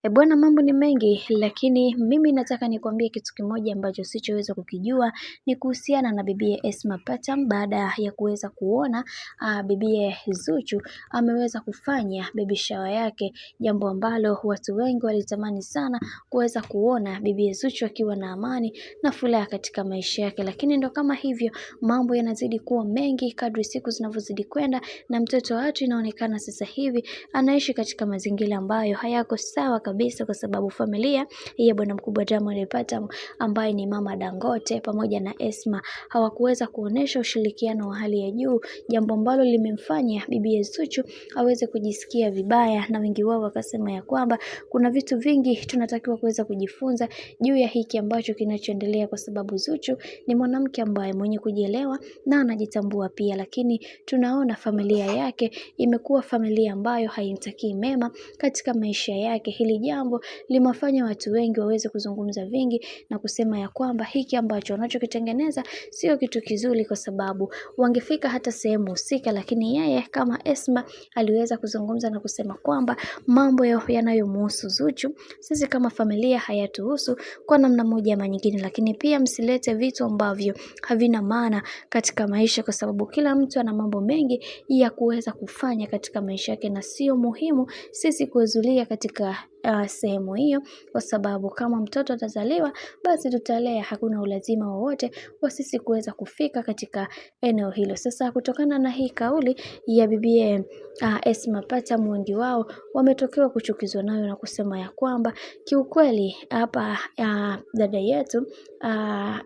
E bwana, mambo ni mengi, lakini mimi nataka nikwambie kitu kimoja ambacho sichoweza kukijua ni kuhusiana na bibie Esma Patam. Baada ya kuweza kuona bibie Zuchu ameweza kufanya baby shower yake, jambo ambalo watu wengi walitamani sana kuweza kuona bibie Zuchu akiwa na amani na furaha katika maisha yake, lakini ndo kama hivyo mambo yanazidi kuwa mengi kadri siku zinavyozidi kwenda, na mtoto wa watu inaonekana sasa hivi anaishi katika mazingira ambayo hayako sawa kabisa, kwa sababu familia ya bwana mkubwa Diamond Platnumz ambaye ni mama Dangote pamoja na Esma hawakuweza kuonesha ushirikiano wa hali ya juu, jambo ambalo limemfanya bibi Zuchu aweze kujisikia vibaya, na wengi wao wakasema ya kwamba kuna vitu vingi tunatakiwa kuweza kujifunza juu ya hiki ambacho kinachoendelea, kwa sababu Zuchu ni mwanamke ambaye mwenye kujielewa na anajitambua pia, lakini tunaona familia yake imekuwa familia ambayo haimtakii mema katika maisha yake. Hili jambo limewafanya watu wengi waweze kuzungumza vingi na kusema ya kwamba hiki ambacho wanachokitengeneza sio kitu kizuri, kwa sababu wangefika hata sehemu husika, lakini yeye kama Esma aliweza kuzungumza na kusema kwamba mambo yanayomuhusu Zuchu sisi kama familia hayatuhusu kwa namna moja ama nyingine, lakini pia msilete vitu ambavyo havina maana katika maisha, kwa sababu kila mtu ana mambo mengi ya kuweza kufanya katika maisha yake na sio muhimu sisi kuzulia katika sehemu hiyo, kwa sababu kama mtoto atazaliwa basi tutalea, hakuna ulazima wowote wa sisi kuweza kufika katika eneo hilo. Sasa kutokana na hii kauli ya bibie Esma Patam, wengi wao wametokewa kuchukizwa nayo na kusema ya kwamba kiukweli hapa dada yetu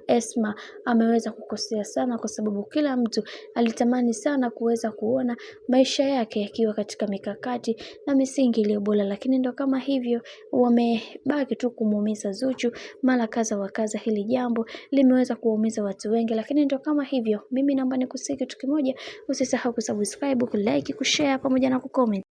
Esma ameweza kukosea sana, kwa sababu kila mtu alitamani sana kuweza kuona maisha yake yakiwa katika mikakati na misingi iliyo bora, lakini ndo kama hivyo wamebaki tu kumuumiza Zuchu mara kadha wa kadha. Hili jambo limeweza kuwaumiza watu wengi, lakini ndo kama hivyo. Mimi naomba nikusihi kitu kimoja, usisahau kusubscribe, kulike, kushare pamoja na kucomment.